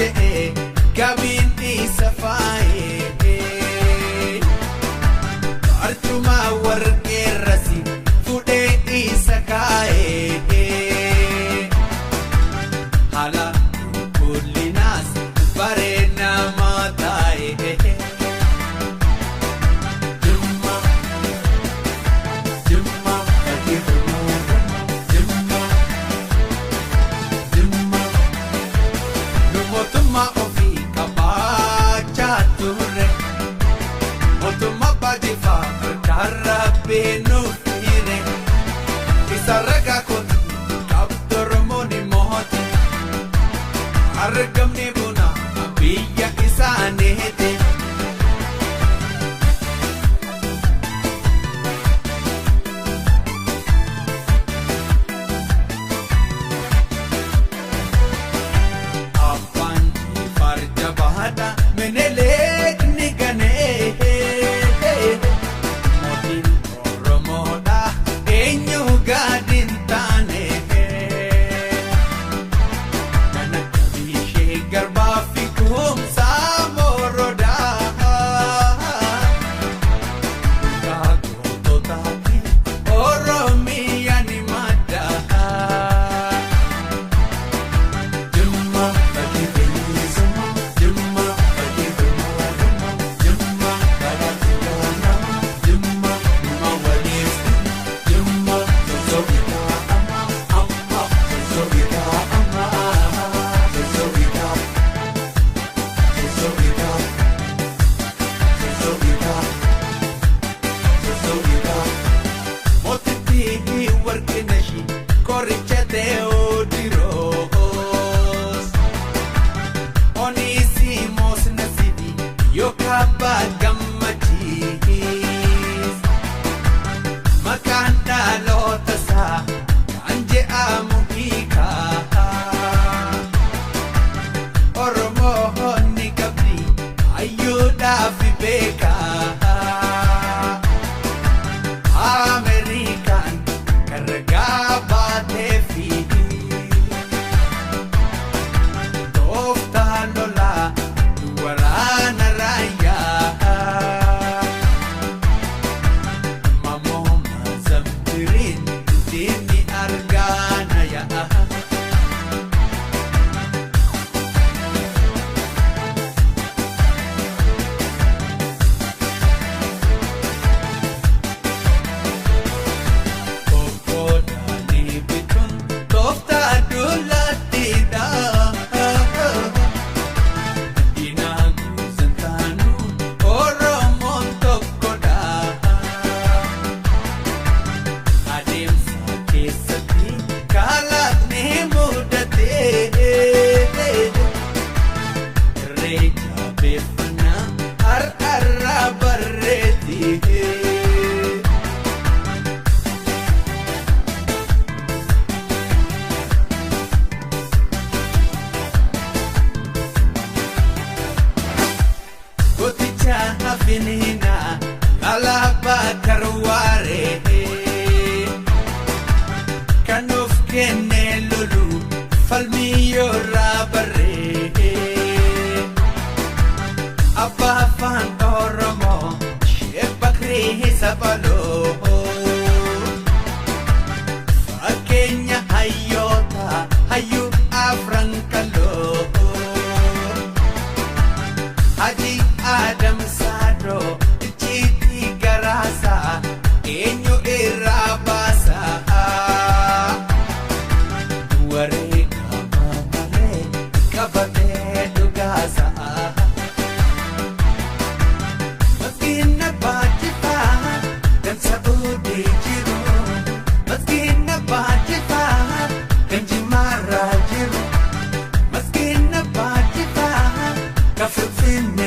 Je'e gabiin isa faayee arjuma warqeerrasi fuudhee isa kaa'ee haala qulqullinaas bareeda maataa'ee. Jimma Jimma fakkii Jimma Jimma nu mootummaa ofii qabaachaa turre mootummaa baajifaa harkarra beenuuf hire isa ragaa kootu qabdu Oromoon mooti argamni buna biyya isaaniiti. Abbaan Jifaar jabaadha Minilik ni ganee mootiin Oromoodha eenyu gadi hin taane kan akka bishee garbaa fi kumsaa morodaa dhugaa goototaati Oromiyaa ni madda. Jimma fakkii bilisummaa Jimma fakkii birmadummaa Jimma badhaadhina nama Jimma dhuma waliif Jimma sosobitaa amma amma sosobitaa amma sosobitaa sosobitaa sosobitaa sosobitaa Mootittii warqinashi qoricha Teewodiroos Onisiimoos Nasibi yookaan Gammachiis maqaan dhaloota isaa kan je'amu hiikaa Oromoon ni qabdi hayyuudhaaf beekaa. Ameerikaan karragaa baatee fi tooftaa lolaa waraana raayyaa. Mamoo Mazambiriin diinni argaana ya'a. Kokkoodhaanii bituun tooftaa dullaattiidha. Diinaa guusan taanuu Oromoon tokkodha. Adeemsa keessatti kalaqni mudatee irree jabeeffannaa har'arraa barreetti. Goticha hafinina alaabaa karwaaree kan of kenne lolu falmii yoorraa barree abbaa afaan Oromoo Sheek Bakrii Sabaloo fakkeenya hayyoota hayyuu afran kaloo. Haji Adam Saadoo icciitii garaasaa eenyu irraa baasaa. Wareegama malee qabatee dhugaasaa. Maskiina baajifaa dansa oodee jiru. Maskiina baajifaa kan jimaarraa jiru. Maskiina baajifaa ka finfinnee.